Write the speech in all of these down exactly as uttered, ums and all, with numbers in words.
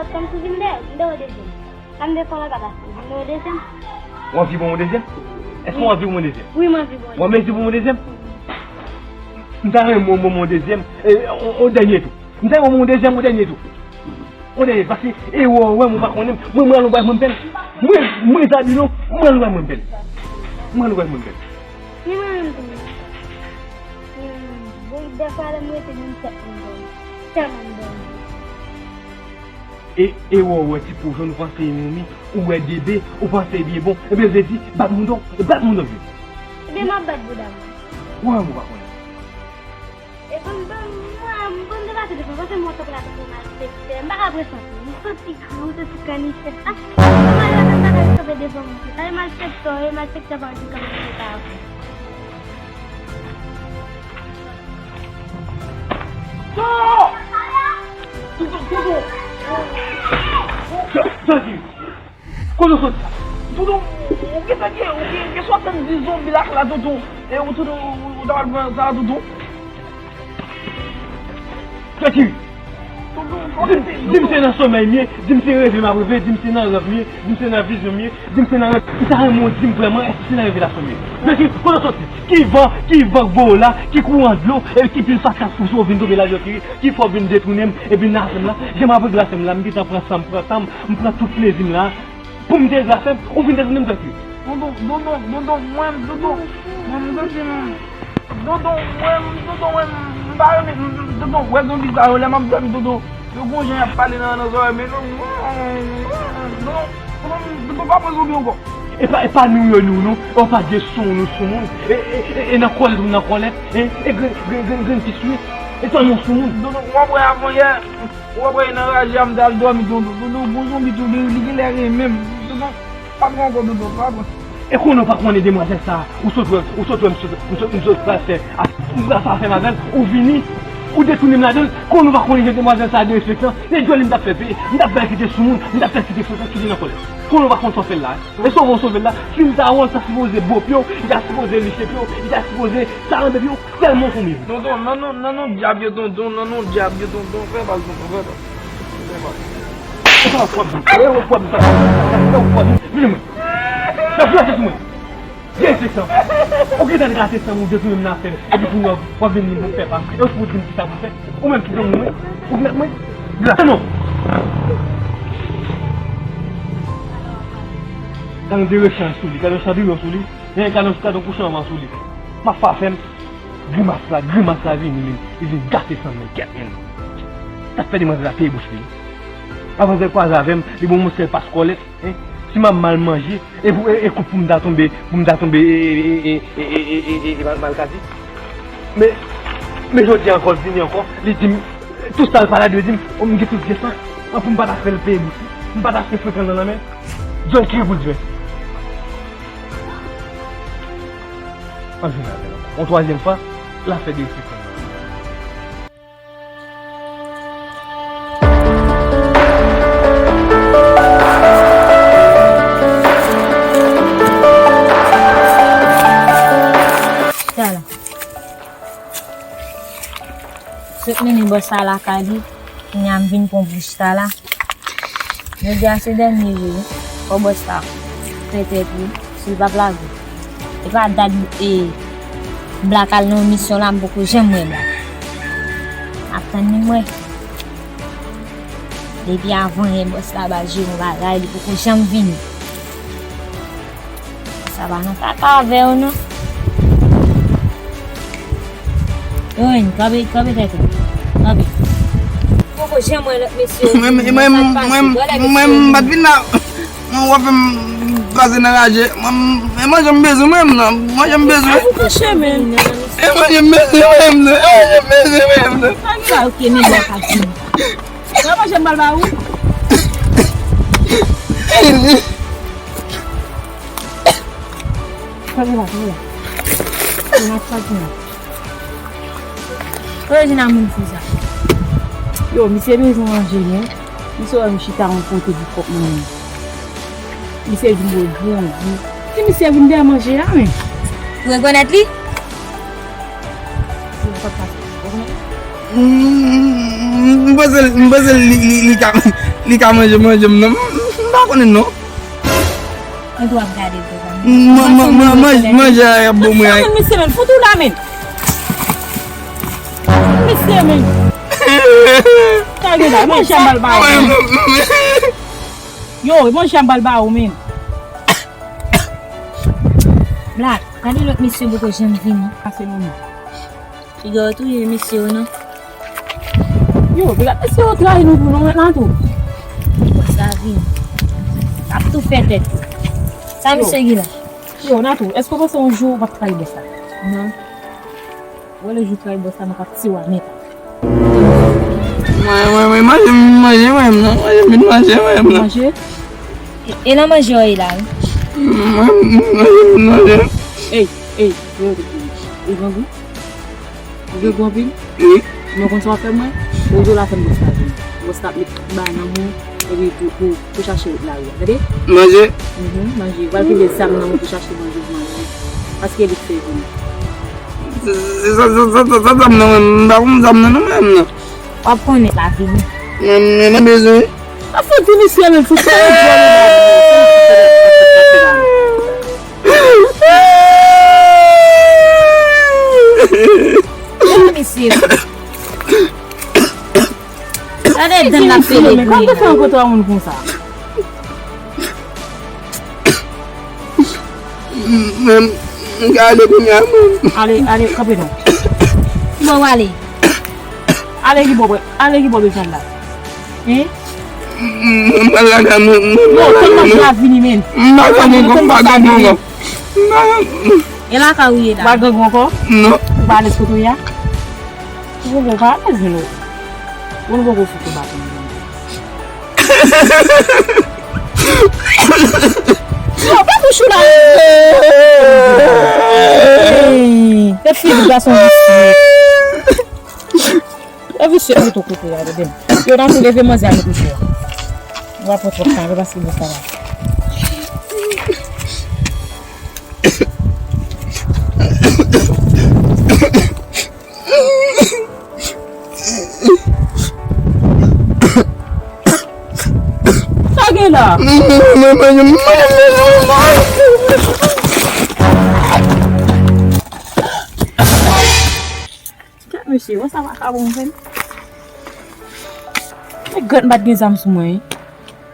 Kòm si vin dèyè, m dèyè dezyèm. Sa m te fè la gaba, m dèyè dezyèm. W anvi bon dezyèm? Èske w anvi bon dezyèm? Wi, m anvi bon. W anvi bon dezyèm? M ta renmen bon bon dezyèm. E, on, on dènye tou. M ta renmen bon dezyèm, on dènye tou. On dènye, paske, e, wè, wè, mwen pa konnen. Mwen, mwen, alon bay mwen bèl. Mwen, mwen, Zabilon, mwen, alon bay mwen bèl. Mwen, alon bay mwen bèl. Ni mwen menm tou. Hmm, bon, dèfwa lè m rete menm tèt mwen dòmi. Tèlman m dòmi. E, e wè, wè, ti po jòn, ou panse e moumi, ou wè bebe, ou panse e byen bon. Ebyen, vle di, bat mouda w, bat mouda w vle di. Ebyen, m ap bat bouda m. Wè, mwen pa konnen. E bon, bon, mwen, m bon depase devan, paske mwen kanpe la tankou malfektè. M pa ka pran santi. M santi gri, m santi kanifè. Ah, mwen la, m pa ka kanpe devan moun. Sa e malfektè, e malfektè pa di kanpe devan. Dodo! Dodo, Dodo! Sa, sa ki? Kote w sot sa? Dodo, ou gen sa gen, ou gen, gen swasanndiz zonbi lak la, Dodo. E ou, Dodo, ou, ou ta pral pran sa, Dodo? Sa ki? Di m, di m se nan somèy m ye, di m se reve m ap reve, di m se nan rèv m ye, di m se nan vizyon m ye, di m se nan rèv. M ta renmen w di m vrèman, èske se nan revelasyon m ye? Mesye, kote w soti? Ki van, ki van k voye w la, ki kouran dlo, e ki pil fakas pou w vin tonbe ladan ki, ki fè w vin detounen m, epi nan afè m la, jan m ap regle afè m la, m gentan pran san m, pran tan m, m pran tout plezi m la, pou m te regle afè m, ou vin detounen m, Jackie. Dodo, Dodo, Dodo, mwen, Dodo, mwen, m santi m, Dodo, mwen, Dodo, mwen, m pa renmen, Dodo, wè zonbi sa yo, lè m ap dòmi, Dodo. Yo gon jan y ap pale nan, nan zòrèy m, men non, non, non, non, non, non, pa pran zonbi ankò. E pa, e pa nou yo nou, non. E w pa gen sou nou sou moun. E, e, e, e nan kòlèt ou nan kòlèt. E, e grenn, grenn, grenn, grenn pis ou ye. E tèlman sou moun. Dodo, w ap wè avan yè, w ap wè nan raje a m t al dòmi, Dodo. Dodo, gon zonbi tou, li, li genlè renmen m. Dodo, pa pran ankò, Dodo, pa pran. E konnen w pa konnen demwazèl sa a, ou sot wè, ou sot wè m sot, m sot, m sot pral fè, a, m pral fè afè m avè l, ou vini, ou detounen m ladan l, konnen w pa konnen jan demwazèl sa a derespektan, se dyòl li m t ap fè peye, m t ap fè l kite sou moun, m t ap fè l kite sou, kite nan kòlèt. Konnen w pa konn sa w fè l la, e sove w sove l la, si m ta wè w, l ta sipoze bo pye w, li ta sipoze liche pye w, li ta sipoze saranbe pye w, tèlman w fon mezi. Tonton, nan non, nan non dyab yo, tonton, nan non dyab yo, tonton, fè bal, tonton, fè bal. Fè bal. E sa w ap di, e w ap di sa, e w ap di, vini mwen. Sa fè sou mwen. Derespektan. Ou gentan grate san m, ou detounen m nan afè l. Epi kounye a, w ap vin di m pou m fè pa. E ou pou di m kisa pou fè. Ou menm ki granmoun mwen. Ou granmoun mwen. Gade non. Gade yon derechanj sou li. Gade yon chandriyon sou li. Gade yon, gade yon kouch anba sou li. M ap fè afè m. Grimas la, grimas la vini, men. Li vin gate san m, men. Kèt, men. Sa fè demwazèl la peye bouch li. Avan l kwaze avè m, li ban m yon sèl pas kòlèt. Hein? Si m ap mal manje, e pou, e, e kont pou m ta tonbe, pou m ta tonbe, e, e, e, mal, mal kazi. Men, men jodi a ankò, l vini ankò, li di m, tout sa l pale a dwe di m, o, m gen tout vye san, an pou m pa ta fè l peye bouch li, m pa ta fè frekan nan lanmè, djòl ki pou l djòl. An jwenn avè l ankò. Yon twazyèm fwa, l ap fè de frekan. Sa la. Sot mennen bòs la lakay li, kounye a m vin pran bouch sa la. Jodi a se dènye jou wi. Fò bòs la fè tèt li, si l p ap lage. E pa dat, e, Black al nan yon misyon la, m poko janm wè Black. M ap tann li m wè. Depi avan yè bòs la ba jere yon bagay, li poko janm vini. Sa pa nan kaka avè yo non. Ewen, kanpe, kanpe tèt ou. Kanpe. Poko janm wè lòt mesye yo vini. Mwen, mwen, mwen, mwen, mwen, m pa t vin la. Mwen, w ap fè m pase nan raje. Mwen, mwen, manje m bezwen mwen menm nan. Manje m bezwen. Ou kouche menm. E manje m bezwen mwen menm nan. E manje m bezwen mwen menm nan. Sa gen la, ok, men bò ka vini. Sa manje m pral ba ou. Sa gen la, sa gen la. Sa gen la, sa gen la. Orijinal moun fou sa. Yo, misye bezwen manje, men. Misye wè m chita yon kote pou kòk mwen. Misye vin bò grandi. Si misye vin dèyè manje a, men. Ou rekonèt li? M, m, m, m panse, m panse li, li, li ka, Li ka manje, manje m nan. M, m, m pa konnen non. Mwen tou ap gade l devan. M, m, m, m, manje, manje a y ap bon mwen. Sa men, mesye, men, fout ou la, men. Mesye, men. Sa gen la, manje a m bal ba ou, men. Yo, manje a m bal ba ou, men. Black, gade lòt mesye poko janm vini. Pase nou menm. Piga w touye mesye yo non. Yo, piga mesye yo trayi nou pou nou menm la tou. Bòs la vini. L ap tou fè tèt li. Sa misye gen la? Yo, Natou, èske w panse yon jou w p ap trayi bòs la? Non. Wè le jou w trayi bòs la, nou p ap tiye w a nèt. Mwen, mwen, mwen, manje, manje, mwen, non. Manje, vin manje, mwen, non. Manje? E, e nan manje w ye la, wi. Mwen, manje, vin manje. Ey, ey, yo, yo, yo, grangou. Ou gen gwo anpil? Wi. Men w konn sa w ap fè mwen? Ou di w la fè m bòs la vini. Bòs la ap met ba nan men w, epi pou, pou, pou chache wout lari a. Tande? Manje? Mhm, manje. Pral kenbe zam nan men w pou chache manje pou manje. Paske li k fè vini. Se, se, se, se, se, se zam nan, mwen, m pa konn zam nan, non, mwen, non. W ap konnen la vini. Mwen, mwen, mwen bezwen. A fò di misye menm, fò se yon djòl ou la. Gade misye. Gade dan l ap pele. Kòman w te fè rankontre yon moun konsa? Mwen, m ka ale kounye a, mwen. Ale, ale, kanpe non. Ki bò w ale? Ale ki bò, ale ki bò bezwen la. Hein? Mwen pral lakay mwen, mwen pral lakay mwen. Non, tèlman gra vini, men. M pa gen bon kò, m pa gen bon kò. E lakay ou ye la? Ou pa gen bon kò? Non. Ou pa alèz kote w ye a? Ou poko pa alèz, men ou. Ou poko fout ou baton. Yo, pa bouch ou la. Hey, se fi gason visye. E visye pito kote a, tande m. Yo, nan tou leve manzè a nou kouche. Ou pa pran twòp tan, paske bòs la la. Sa gen la? Kèt mesye, wè sa pa ka bon vre. Men gad m pa t gen zam sou mwen, wi.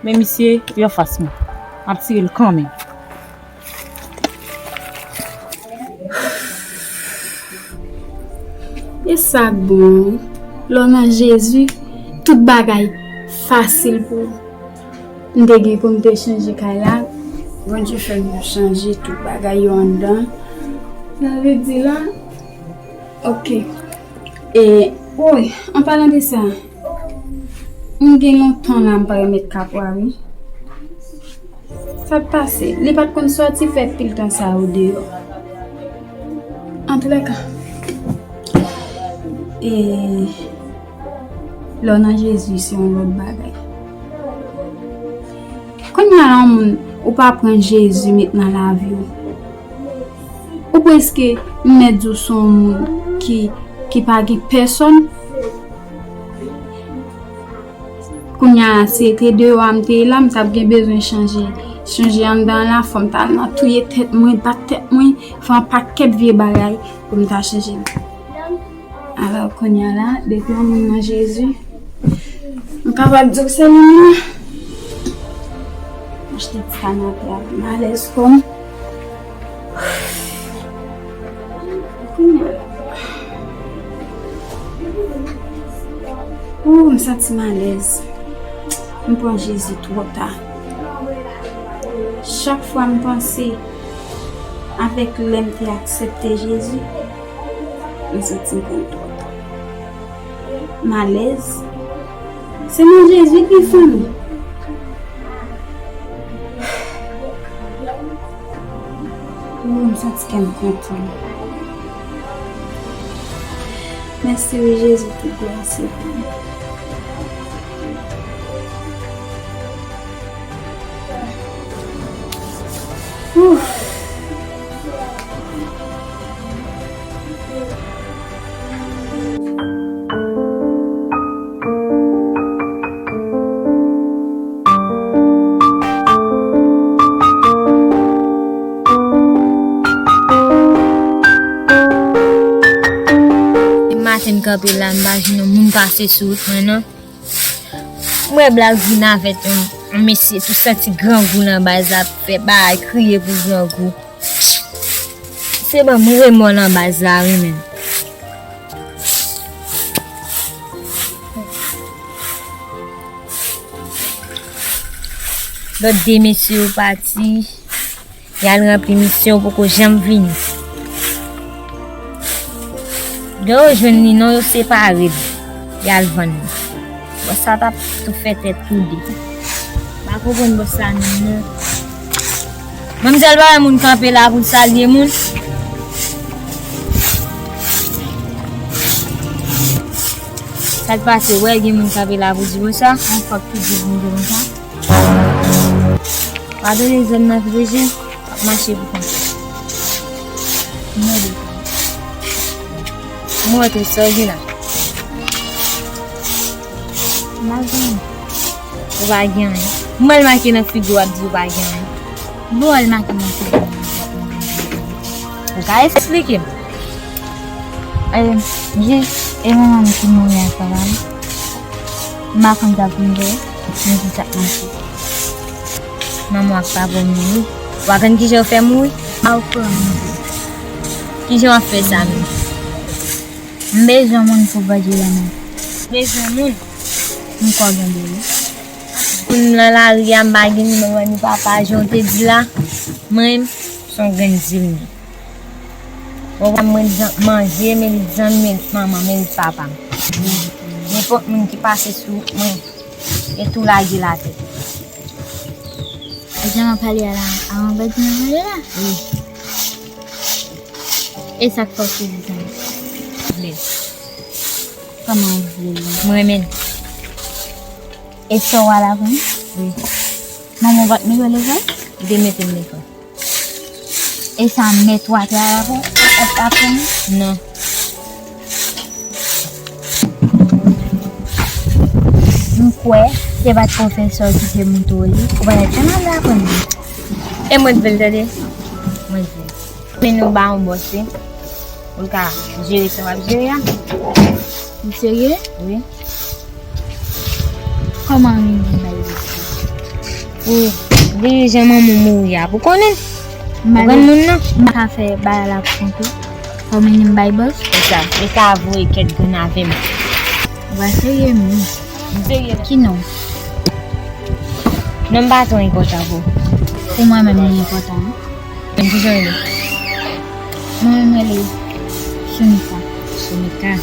Men misye, li anfas mwen. M ap tire l kanmenm. E sa k bon, lè w nan Jezi, tout bagay fasil pou ou. M te gen pou m te chanje kay la, Bondye fè m chanje tout bagay yo anndan. Sa vle di la, oke. E, woy, an palan de sa, m gen lontan la m pa remèt kapwa, wi. Sa k pase? Li pa t konn sòti fè pil tan sa yo deyò. Antoulèka, e, lè w nan Jezi, se yon lòt bagay. Kounye a la, yon moun, ou pa pran Jezi met nan lavi w. Ou prèske mèt di w se yon moun ki, ki pa gen pèsòn. Kounye a, si se te deyò a m te ye la, m t ap gen bezwen chanje. Chanje anndan an la, fò m t al nan touye tèt mwen, bat tèt mwen, fè yon pakèt vye bagay pou m ta chanje. Alò, kounye a la, depi yon moun nan Jezi, m kapab di w se li menm. M achte ti kanapè a pou m alèz kò m. Kounye a la. Ooh, m santi m alèz. M pran Jezi twò ta. Chak fwa m panse avèk lè m te aksepte Jezi, m santi m pran l twò ta. M alèz. Se nan Jezi ki fanmi. Ooh, m santi kè m kontan. Mèsi wi Jezi, tout glwa se pou ou. Ooh. Kanpe la, m pa jwenn yon moun pase sou wout mwen, non. M wè Blak vin avèk yon, yon mesye tou santi grangou nan baz la, ap fè bagay, kriye pou grangou. Se ban m remò nan baz la, wi, menm. Lòt de mesye yo pati. Y al ranpli misyon, yo poko janm vini. Lè yo jwenn li non, yo separe l. Y al vann li. Bòs sa t ap tou fè tèt tou de. M pa konprann bòs sa menm non. Manmzèl pa wè moun kanpe la pou l salye moun. Sa k pase, wè gen moun kanpe la pou di konsa. Yon fòk tou di moun de konsa. Pa tande zòn nan ki deje ap mache pou kont li. Mwen de. Mwen te sòje la. M pa gen anyen. Ou pa gen anyen. Mwen make nan figi w ap di ou pa gen anyen. Bon, l make nan figi mwen. Ou ka esplike m? E, jis, e manman m ki mouri a papa m. M pa konn sa pou m fè, men se sa k mache. Manman w ak papa w mouri. W pa konn kijan yo fè mouri? M pa okouran non. Kijan w ap fè sa menm? M bezwen moun pou bandi la menm. Bezwen moun? M kwè w gen de wi. Moun nan lari a, m pa gen ni manman ni papa, jan w te di la. Mwen menm, se yon grenn zil m ye. Ou wè mwen manje, merit zanmi, merit manman, merit papa m. Nenpòt moun ki pase sou wout mwen, e tou lage l atè. E jan w ap pale a la, a yon bandi w ap pale la? Wi. E sa k fè w sezi tann? Vle. Kòman w vle l? Mwen renmen l. E sè w a la pou mwen? Wi. Manman w pa t mete w lekòl? Li te mete m lekòl. E sa mèt w atè a la pou, ap, ap aprann ou? Non. M kwè se pa t pwofesè w ki te montre w li, ou pa t ap janm al aprann li. E mwen t vle l tande. Mwen t vle l. Men nou ba yon bòs wi. Pou l ka jere sa w ap jere a. Ou serye? Wi. Kòman menm bay bòs la? Pou veye jan manman w mouri a. Pou konnen? Ou konn moun nan? M pa ka fè bagay la pou kont ou. Kòman menm bay bòs? Se sa. Li ka voye kèk grenn avè m. Ou pa serye menm. M serye. Ki non? Non m pa twò enpòtan pou ou. Pou mwen menm li enpòtan wi. Men kijan w rele? Mwen menm rele Sonika. Sonika.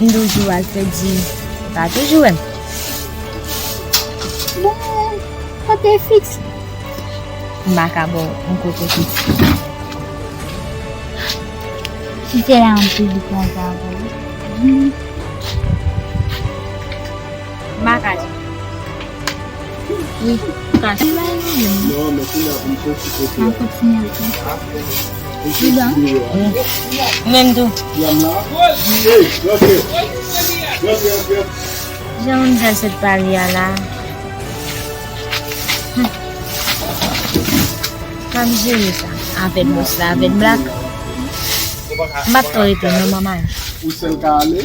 M toujou al fè di, ou pa toujou wè m. Bon, kote fiks? M pa ka ba w yon kote fiks. Si se la anpil li konsa pou ou. M pa ka di. Wi, kache. Non, men kounye a pou m soti kote a. Mwen kontinye ak ou. Wi. Menm tou. Jan manmzèl sot pale a la. M ap jere sa avèk bòs la, avèk Blak. M p ap twò rete non, manman. Ou sèl ka ale?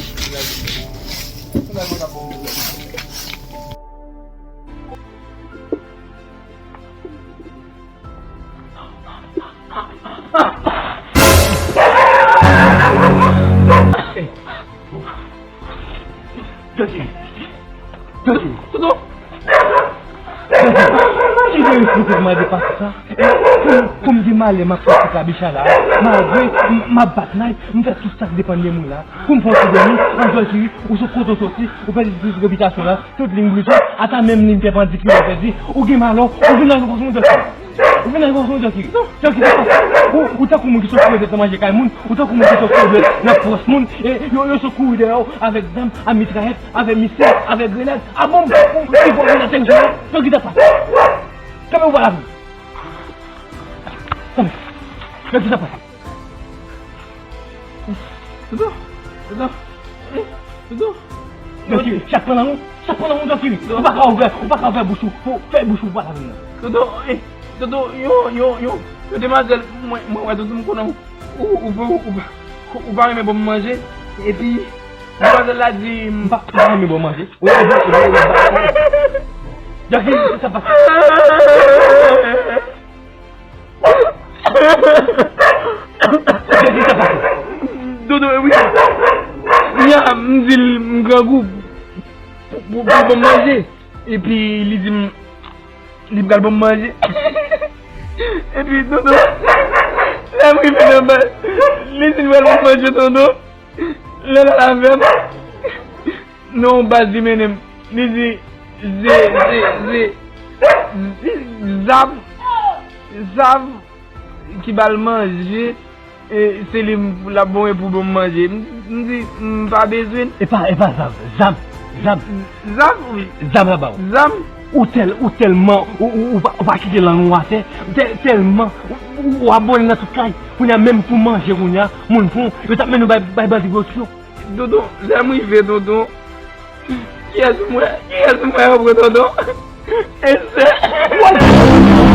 Jòji! Jòji! Toto! Jòji! Ki de respè w mande pase sa? Pou, pou m gen malè m ap fè ti kabicha la, malgre m, m ap bat Nike, m fè tout sa k depann de mwen la. Pou m fè yon ti dòmi, an Jòji, ou sot kote w soti, ou pèdi tout repitasyon la, tout liy bouton, ata menm liy pèpandikilè pèdi, ou gen malè, ou vin nan yon konfizyon Jòji. Ou vin nan yon konfizyon Jòji. Jòji, ou, ou tankou moun ki sot kouri dèyè manje kay moun, ou tankou moun ki sot kouri dèyè nan pòs moun, e yo, yo sot kouri dèyè w avèk zam, a mitrayèt, avèk misil, avèk grenad, a bonm, ou, ou, ou vin nan tèritoryo, Jòji ta pase. Kanpe ou pa la vin. Kanpe. Jòji ta pase. Toto, Toto, eh, Toto. Jòji, chat pran nan ou, chat pran nan ou, Jòji. Ou pa ka ouvè, ou pa ka ouvè bouch ou, pou fè bouch ou pa la vin nan. Toto, eh, Toto, yo, yo, yo, yo, demwazèl, mwen, mwen wè Toto, m konnen ou, ou, ou, ou, Ou pa renmen ban m manje? Epi demwazèl la di m pa, m pa renmen ban w manje. Ou renmen ban w manje? Jacqueline, sa pase? Jacqueline, sa pase? Dodo, wi. Nya, m di l m grangou pou, pou, pou ban m manje. Epi li di m li pral ban m manje. Epi Dodo, lè m rive nan baz, li di l pral ban m manje, Dodo. Lè l al avè m nan yon baz, li mennen m. Li di, ze, ze, ze, Zav, Zav ki ba l manje. E se li m, l ap bon e pou bon manje. M, m di, m pa bezwen. E pa, e pa Zav, Zam, Zam. Zav, wi. Zam la ba w. Zam. Ou tèl, ou tèlman, ou, ou, ou pa, ou pa kite lang ou atè. Ou tèl, tèlman, ou, ou, ou abòne nan tout kay. Kounye a menm pou manje, kounye a, moun pran, yo t ap mennen w bay, bay bandi gwosyo. Dodo, lè m rive, Dodo, kiyès m wè, kiyès m wè yo pran, Dodo? E se